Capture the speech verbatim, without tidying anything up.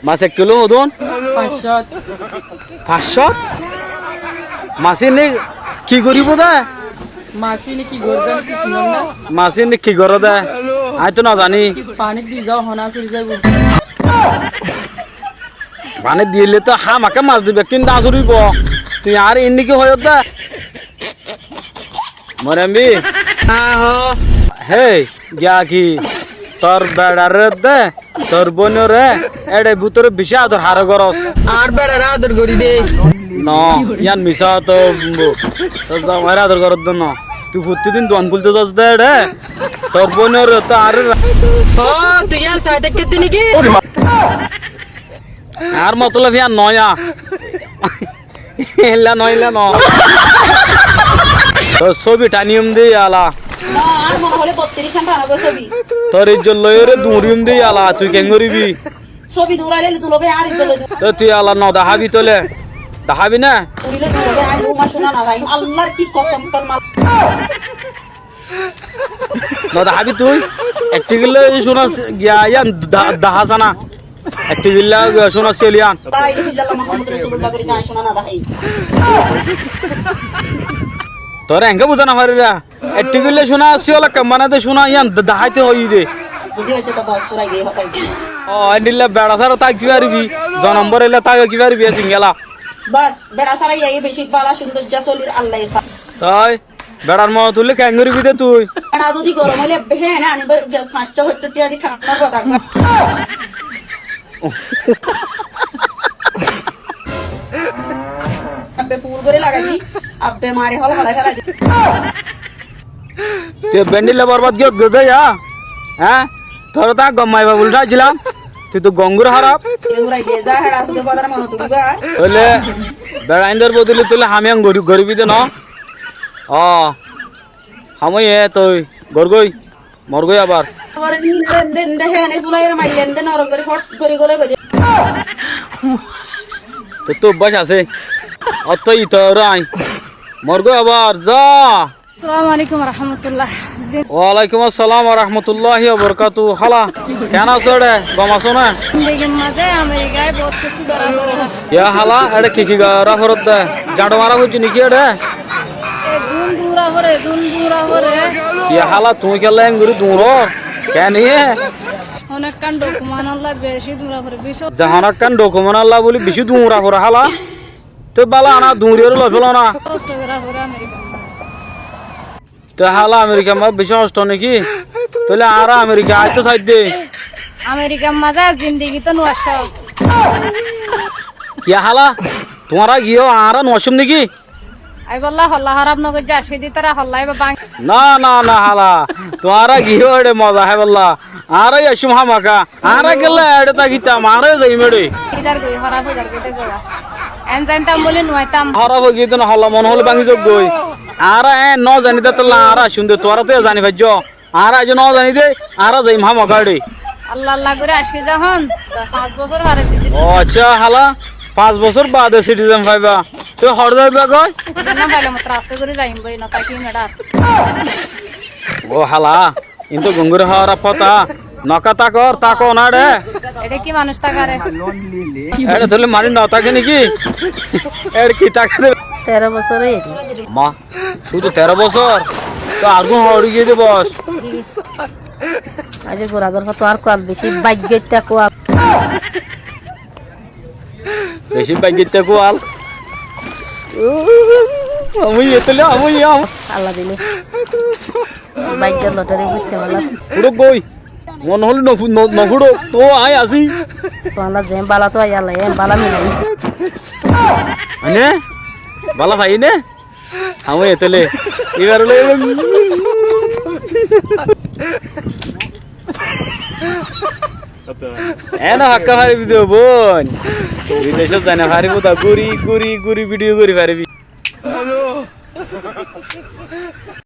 Mas ek kiló hodún? Fañs cót. Fañs cót? Mas ín ki goríbou dé? Mas ín ki goríbou dé? Mas ín ki goró dé? Aññí tó nozaní. Faní di zaibou, hone asúri zaibou. Faní diyé lé tó hámaká mas dibá, kintu asúribou. Tui añáre ín ki hoiyós dé? Morembi. Há, hoó. Héi, giya ki? Tor beçaré dé, tor bóinoré, éçe bútore bicí ador haré gorós. Añár beçaré ador gorí dé. No, yían misá hotá. Tor zamairé ador gorós dé no. Tui fottí din duan kúlto zos dé éçe. Tor bóinoré tó añáre ra- Ó, tui yían sai táikkas dé né ki? Añár motolob yían noó yá. Éilla no, éilla no. Tor sóbi thaniyum dé yala. No, añár mone hoilé bottiríc cán thanogói sóbi. Tor izzot loiyóre duñriyum dé yala, tui keéngorí bi? Sóbi duñrailé dulogói añár izzot loi du- Tói tui yala nodahábi tóile? Dahábi ná? Duñrailé dulogói añár bouwa cúna nodaháim. Allar ki kosom tor mal. Nodahábi tui? Ek thíkilla cúna giya yían da-, dahá sána. Ek thíkilla giya cúna siyóli yían. Toré engé buzá nofaríra. Ek thíkilla cúna siyól ekkán banaidé cúna yían da-, daháite hoiyí dé. Ó, endilla beça sára táki faribi. Zonom bór eilla táki faribi, e singela. Bas, beça sára yían bicí bála cúndor za solir Allah e sa- Toi? Beçar moto tuillé keéngorí bi dé tui? Beça zodi gorom óile ebbe héne aníbo, fañs cót sóittor tiya di kánor hotá. Ebbe ful gorí lagai di, ebbe mari hol hol gorí félai di. Tui ebbe endilla borbad giyót goi dé yá? Há? Toré tó gom maiba buli tháilam. Tui tó gom gorí háraf. Tóile beça indor bodole tuile ham yían gorí, goríbi dé no? Ó. Ham óiye toi, gór gói, mor gói abar. Tottú obbác asé. Ottó ito rañ. Mor gói abar, za. Assalamu alaikum warahmatullah. Ji. Walaikum assalam warahmatullahi wabarakatuh. Hála, keén asó éçe? Gom asó né? Zindigir mazé Amerikai bout kessú dóra foré. Kiyá hála, éçe ki ki dóra foredde? Zañço mara foijjó né ki éçe? E dun dura fore, dun dura fore. Kiyá hála, tuñí kiyólla engorí duñror? Keén iye? Honekkán dokumentolla beci dura fore, bicí. Ze honekkán dokumentolla buli bicí dura fore hála? Te bála ana duñriyóre loi félo na. Hosto dura fore Amerikar mazé. Te hála Amerikar mazé bicí hosto né ki? Tóile añára Amerika aitó saidde. Amerikar mazé zindigit no aiccó. Kiyá hála? Tuáñra giyó añára no aiccúm né ki? Aibólla holla hóraf no goijjó, aiccí de tará holla aibá bang. Na, na, na, hála. Tuáñra giyó éçe moza háibolla. Añára yó aiccúm hámaka. Añára kiyólla éçe tákitam, añára yó zaiyum éçe. Kidar goi, hóraf ói zargói de gowa. En zaintam buli no aitam. Hóraf ói giyé de no holla, mone hoilé báñgi zagói. Añára en no zani de tolla añára aiccúm de, tuáñra to yó zani faijjó. Añára aijjó no zani de, añára zaiyum hámaka éçe. Allah Allah gorí aiccí zehón, fañs bosór fore citizen. Ó accá, hála, fañs bosór baade citizen faiba. Tui hoçé zaiba goi? Zehón faile mottor asté gorí zaiyum goi, no tákiyum eçé ar. Ó hála, íntu gom gorí hoór hotá. Noká tákor, táko na éçe. Eçé ki manúic tákare? Eçé tóile manúic no táke né ki? Eçé ki táke de? Teró bosór óiye. Ma, cúdu teró bosór? Toi ar gún hoçé giyé de bos? Aijja gura dor fotó ar kual beci baiggóitta kual. Beci baiggóitta kual. Amúi etele, amúi am. Allah dile. Baiggór loteri fuitte bala. Furuk goi. Mone hoilé no fu-, no, no furuk. Tó aññí así. Tuáñlla ze bala tó aiyalla, e bala milai. Mane? Bala fai né? Amúi etele. Ibar loi. Ena hakka faribi de boin. Bidecót zai no faribo da, guri, guri, guri video gori faribi.